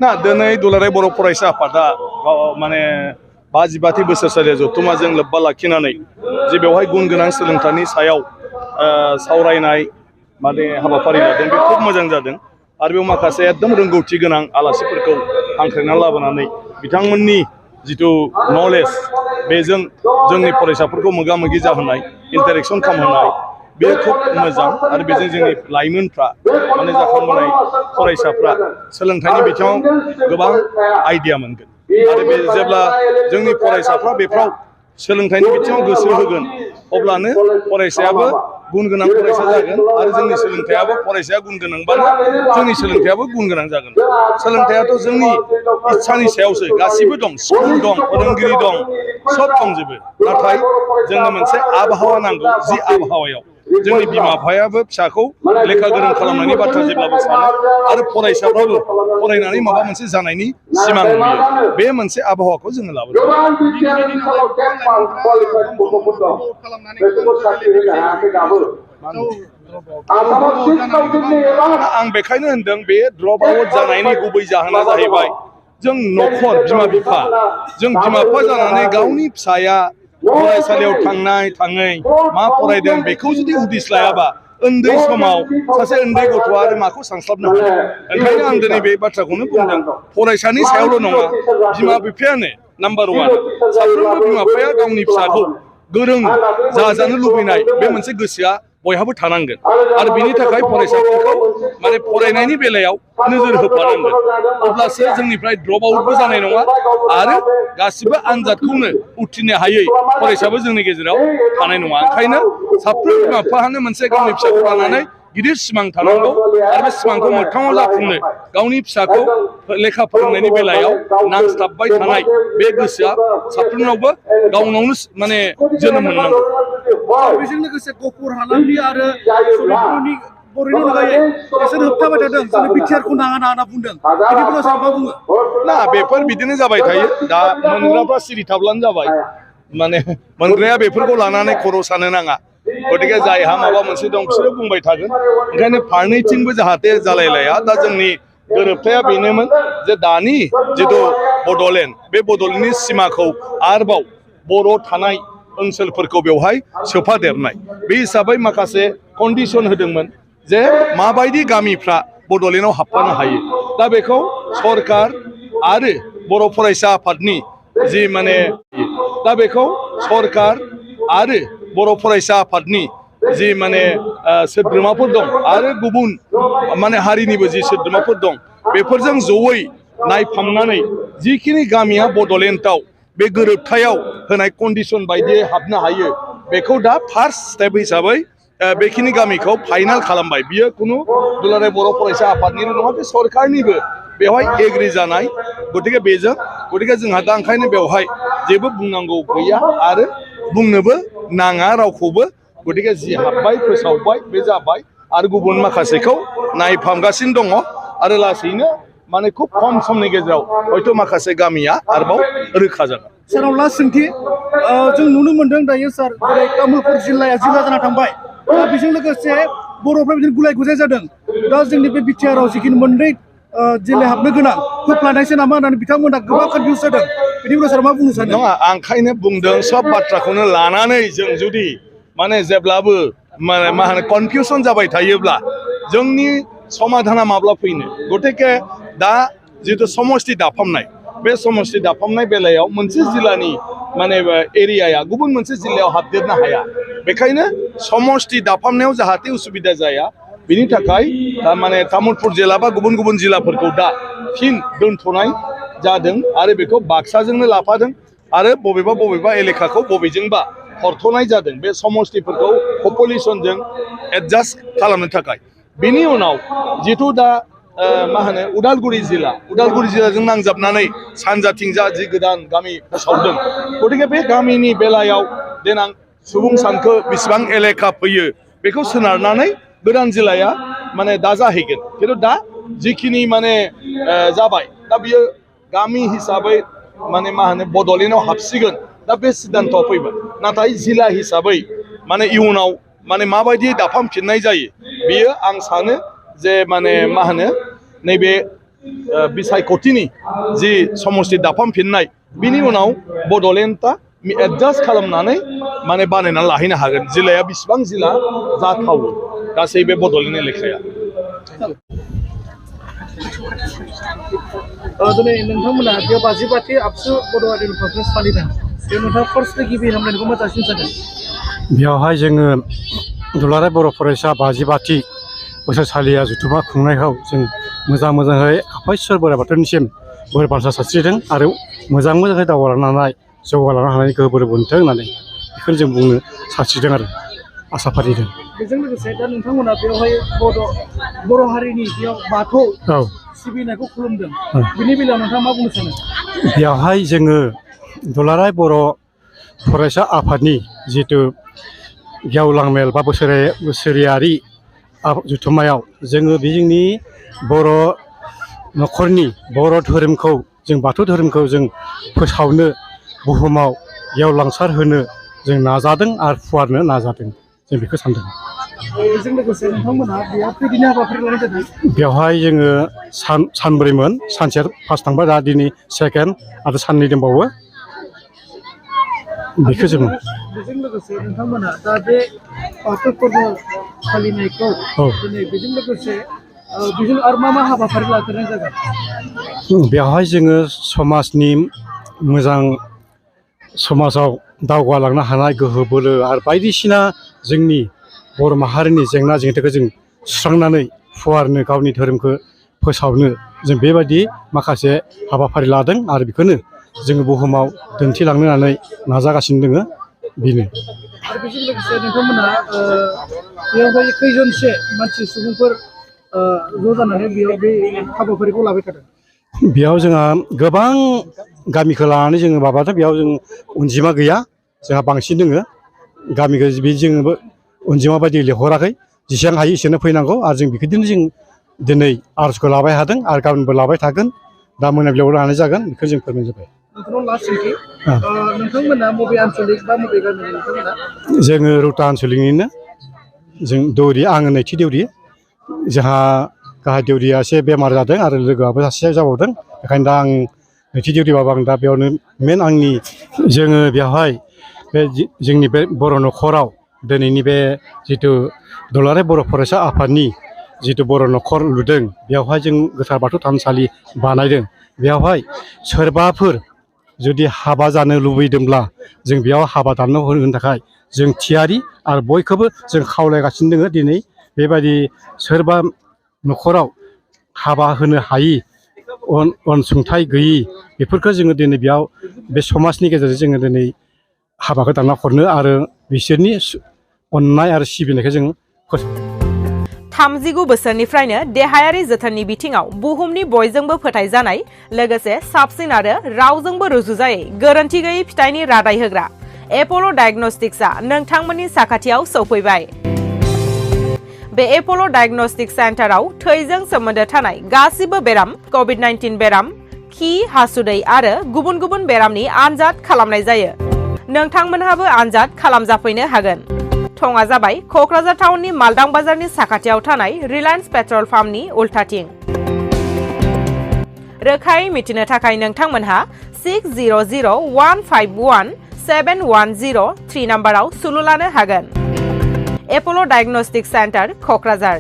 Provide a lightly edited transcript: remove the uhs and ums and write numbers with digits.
ना दिनै दुलाराय बर' फरायसा आफादा माने 52 बोसोरसालिया जथुम्माजों लोब्बा लाखिनानै जे बेवहाय गुन गोनां सोलोंथाइनि सायाव सावरायनाय माने हाबाफारि लादों बे खोब मोजां जादों आरो बेयाव माखासे एकदम रोंगौथि गोनां आलासिफोरखौ हांख्रायना लाबोनानै बिथांमोननि जिथु नलेज बेजों जोंनि फरायसाफोरखौ मोगा मोगि जाहोनाय इन्टारेक्सन खालामहोनाय बे खोब मोजां आरो बेजों जोंनि लाइमोनफ्रा माने जाखांबोनाय फरायसाफ्रा सोलोंथाइनि बिथिङाव गोबां आइडिया मोनगोन आरो बे जेब्ला जोंनि फरायसाफ्रा बेफ्राव सोलोंथाइनि बिथिङाव गोसो होगोन अब्लानो फरायसायाबो गुन गोनां फरायसा जागोन आरो जोंनि सोलोंथाइयाबो फरायसाया गुन गोनांबानो जोंनि सोलोंथाइयाबो गुन गोनां जागोन सोलोंथाइयाथ' जोंनि इच्छानि सायावसो गासिबो दं स्कुल दं फोरोंगिरि दं सब दंजोबो नाथाय जोंनो मोनसे आबहावा नांगौ जि आबहावायाव जोंनि बिमा बिफायाबो फिसाखौ लेखा गोरों खालामनायनि बाथ्रा जेब्लाबो सानो आरो फरायसाफ्राबो फरायनानै माबा मोनसे जानायनि सिमां नुयो बे मोनसे आबहावाखौ जोङो लाबोदों आं बेखायनो होनदों बे ड्रप आउट जानायनि गुबै जाहोना जाहैबाय जों न'खर बिमा बिफा जानानै गावनि फिसाया फरायसालियाव थांनाय थाङै मा फरायदों बेखौ जुदि उदिस लायाबा उन्दै समाव सासे उन्दै गथ'आ आरो माखौ सानस्लाबनो हानो ओंखायनो आं दिनै बे बाथ्राखौनो बुंदों फरायसानि सायावल' नङा बिमा बिफायानो नाम्बार 1 साफ्रोमबो बिमा बिफाया गावनि फिसाखौ गोरों जाजानो लुबैनाय बे मोनसे गोसोआ बयहाबो थानांगोन आरो बिनि थाखाय फरायसाफोरखौ माने फरायनायनि बेलायाव नोजोर होफानांगोन अब्लासो जोंनिफ्राय ड्रप आउटबो जानाय नङा आरो गासिबो आनजादखौनो उथ्रिनो हायै फरायसाबो जोंनि गेजेराव थानाय नङा ओंखायनो साफ्रोम बिमा बिफाहानो मोनसे गावनि फिसाखौ लानानै गिदिर सिमां थानांगौ आरो बे सिमांखौ मोगथाङाव जाफुंनो गावनि फिसाखौ लेखा फोरोंनायनि बेलायाव नांस्थाबबाय थानाय बे गोसोआ साफ्रोमनावबो गावनावनो माने जोनोम मोननांगौ बेजों लोगोसे गफुर हालामनि आरो सनितपुरनि बर'नि अनगायै बिसोर होबथाबाय थादों जोंनि बिटिआरखौ नाङा होनना बुंदों बिनि बेलायाव सार मा बुङो ना बेफोर बिदिनो जाबाय थायो दा मोनग्राफ्रा सिरि थाब्लानो जाबाय माने मोनग्राया बेफोरखौ लानानै खर' सानो नाङा गतिके जायहा माबा मोनसे दं बिसोरो बुंबाय थागोन ओंखायनो फारनैथिंबो जाहाथे जालायलाया दा जोंनि गोरोबथाया बेनोमोन जे दानि जिथु बड'लेण्ड बे बड'लेण्डनि सिमाखौ आरोबाव बर' थानाय ओनसोलफोरखौ बेवहाय सोफादेरनाय बे हिसाबै माखासे कन्डिसन होदोंमोन जे माबायदि गामिफ्रा बड'लेण्डआव हाबफानो हायो दा बेखौ सरकार आरो बर' फरायसा आफादनि जि माने दा बेखौ सरकार आरो बर' फरायसा आफादनि जि माने सोद्रोमाफोर दं आरो गुबुन माने हारिनिबो जि सोद्रोमाफोर दं बेफोरजों जयै नायफामनानै जिखिनि गामिया बड'लेण्डआव बे गोरोबथायाव होनाय कन्डिसन बायदियै हाबनो हायो बेखौ दा फार्स्ट स्टेप हिसाबै बेखिनि गामिखौ फाइनाल खालामबाय बियो खुनु दुलाराय बर' फरायसा आफादनिल' नङा बे सरकारनिबो बेवहाय एग्रि जानाय गतिके जोंहा दा ओंखायनो बेवहाय जेबो बुंनांगौ गैया आरो बुंनोबो नाङा रावखौबो गतिके जि हाबबाय फोसावबाय बे जाबाय आरो गुबुन माखासेखौ नायफामगासिनो दङ आरो लासैनो माने खुब खम समनि गेजेराव हयथ' माखासे गामिया आरोबाव रोखा जागोन साराव लास्ट सोंथि जों नुनो मोनदों दायो सार जेरै तामुलपुर जिल्लाया जिल्ला जाना थांबाय दा बेजों लोगोसे बर'फ्रा बिदिनो गुलाय गुजाय जादों दा जोंनि बे बिटिआरआव जिखिनि मोननै जिल्ला हाबनो गोनां होफ्लानायसो नामा होननानै बिथांमोना गोबां कनफिउस जादों बिनि उनाव सार मा बुंनो सानो नङा आं ओंखायनो बुंदों सब बाथ्राखौनो लानानै जों जुदि माने जेब्लाबो माने मा होनो कनफिउसन जाबाय थायोब्ला जोंनि समाधाना माब्ला फैनो गतिके दा जिथु समष्टि दाफामनाय बे समष्टि दाफामनाय बेलायाव मोनसे जिल्लानि माने एरियाया गुबुन मोनसे जिल्लायाव हाबदेरनो हाया बेखायनो समष्टि दाफामनायाव जाहाथे उसुबिदा जाया बिनि थाखाय माने तामुलपुर जिल्ला बा गुबुन गुबुन जिल्लाफोरखौ दा फिन दोनथ'नाय जादों आरो बेखौ बाक्साजोंनो लाफादों आरो बबेबा एलेकाखौ बबेजोंबा हरथ'नाय जादों बे समष्टिफोरखौ पपुलेसनजों एडजास्ट खालामनो थाखाय बिनि उनाव जिथु दा मा होनो उदालगुरि जिल्लाजों नांजाबनानै सानजाथिंजा जि गोदान गामि फोसावदों गतिके बे गामिनि बेलायाव देनां सुबुं सानखो बेसेबां एलेका फैयो बेखौ सोनारनानै गोदान जिल्लाया माने दा जाहैगोन खिन्थु दा जिखिनि माने जाबाय दा बियो गामि हिसाबै माने मा होनो बड'लेण्डआव हाबसिगोन दा बे सिद्धान्तआव फैबाय नाथाय जिल्ला हिसाबै माने इयुनाव माने माबायदि दाफामफिननाय जायो बियो आं सानो जे माने मा होनो नैबे बिसायख'थिनि जि समस्ति दाफामफिननाय बिनि उनाव बड'लेण्डआ एडजास्ट खालामनानै माने बानायनानै लाहैनो हागोन जिल्लाया बिसिबां जिल्ला जाथावो गासै बे बड'लेण्ड एलेखाया दिनै नोंथांमोना बेयाव 52थि आबसु बड' हारिनि कनफारेन्स फालिदों बेयाव नोंथाङा फार्स्टलि गिबि हामलायनायखौ मा जासिनो सानदों बेयावहाय जोङो दुलाराय बर' फरायसा 52थि बोसोरसालिया जथुम्मा खुंनायखौ जों मोजाङै आफा इसोर बोराइ बाथौनिसिम बोर बान्था सारस्रिदों आरो मोजाङै दावगालांनो जौगालांनो हानायनि गोहो बोर मोनथों होननानै बेखौनो जों बुंनो सानस्रिदों आरो आसा फारिदों बेजों लोगोसे दा नोंथांमोना बेवहाय बर' हारिनि बेयाव बाथौ सिबिनायखौ खुलुमदों बिनि बेलायाव नोंथाङा मा बुंनो सानो बेवहाय जोङो दुलाराय बर' फरायसा आफादनि जिहेथु गेवलां मेल बा बोसोरारि जथुम्मायाव जोङो बे जोंनि बर' न'खरनि बर' धोरोमखौ जों बाथौ धोरोमखौ जों फोसावनो बुहुमाव गेवलांसार होनो जों नाजादों आरो फुवारनो नाजादों जों बेखौ सानदों बेजों लोगोसे नोंथांमोना बेयाव खैदिननि हाबाफारि लानाय जादों बेवहाय जोङो सानब्रैमोन सानसेया फार्स्ट थांबाय दा दिनै सेकेन्ड आरो साननै दंबावो बेखौ जों बेजों लोगोसे नोंथांमोना दा बे बाथौ फोरबो फालिनायखौ दिनै बेजों लोगोसे बेजों आरो मा हाबाफारि लादेरनाय जागोन बेवहाय जोङो समाजनि मोजां समाजाव दावगालांनो हानाय गोहो बोलो आरो बायदिसिना जोंनि बर' माहारिनि जेंना जेंथाखौ जों सुस्रांनानै फुवारनो गावनि धोरोमखौ फोसावनो जों बेबायदि माखासे हाबाफारि लादों आरो बेखौनो जोङो बुहुमाव दिन्थिलांनो होननानै नाजागासिनो दङ बेनो आरो बेजों लोगोसे नोंथांमोना बेवहाय खैजनसो मानसि सुबुंफोर ज' जानानै बेयाव बे हाबाफारिखौ लाबाय थादों बेयाव जोंहा गोबां गामिखौ लानानै जोङो माबादों बेयाव जों अनजिमा गैया जोंहा बांसिन दोङो गामिखौ बे जोङो अनजिमा बायदि लिंहराखै जेसेबां हायो एसेनो फैनांगौ आरो जों बेखौनो जों दिनै आर'जखौ लाबाय थादों आरो गाबोनबो लाबाय थागोन दा मोनाबिलियाव लानाय जागोन बेखौ जों फोरमाय जाबाय नोंथांनाव लास्ट सोंथि नोंथांमोना बबे आनसलिक बा बबे गामिनि नोंथांमोना जोङो रौता आनसलिकनिनो जों दौरि आङो नैथि दौरि जोंहा गाहाय दौरिया एसे बेमार जादों आरो लोगोआबो सासे जाबावदों बेखायनो दा आं नैथि दौरिबाबो आं दा बेयावनो मेन आंनि जोङो बेवहाय बे जोंनि बे बर' न'खराव दिनैनि बे जिथु दुलाराय बर' फरायसा आफादनि जिथु बर' न'खर लुदों बेवहाय जों गोथार बाथौ थानसालि बानायदों बेवहाय सोरबाफोर जुदि हाबा जानो लुबैदोंब्ला जों बेयाव हाबा दाननो होनो थाखाय जों थियारि आरो बयखौबो जों खावलायगासिनो दङ दिनै बेबायदि सोरबा न'खराव हाबा होनो हायि अनसुंथाइ गैयि बेफोरखौ जोङो दिनै बेयाव बे समाजनि गेजेरजों जोङो दिनै हाबाखौ दानना हरनो आरो बिसोरनि अननाय आरो सिबिनायखौ जों 39 बोसोरनिफ्रायनो देहायारि जोथोननि बिथिङाव बुहुमनि बयजोंबो फोथायजानाय लोगोसे साबसिन आरो रावजोंबो रुजुजायै गोरोन्थि गैयै फिथाइनि रादाय होग्रा एप'ल' डायग्नोस्टिक्सआ नोंथांमोननि साखाथियाव सौफैबाय बे एप'ल' डायग्नोस्टिक सेन्टाराव थैजों सोमोन्दो थानाय गासिबो बेराम कभिड-19 बेराम खि हासुदै आरो गुबुन गुबुन बेरामनि आनजाद खालामनाय जायो नोंथांमोनहाबो आनजाद खालामजाफैनो हागोन थङा जाबाय क'क्राझार टाउननि मालदां बाजारनि साखाथियाव थानाय रिलायन्स पेट्रल पाम्पनि उल्थाथिं रोखायै मिथिनो थाखाय नोंथांमोनहा 6001517103 नाम्बाराव सुलु लानो हागोन एप'ल' डायग्नोस्टिक सेन्टार क'क्राझार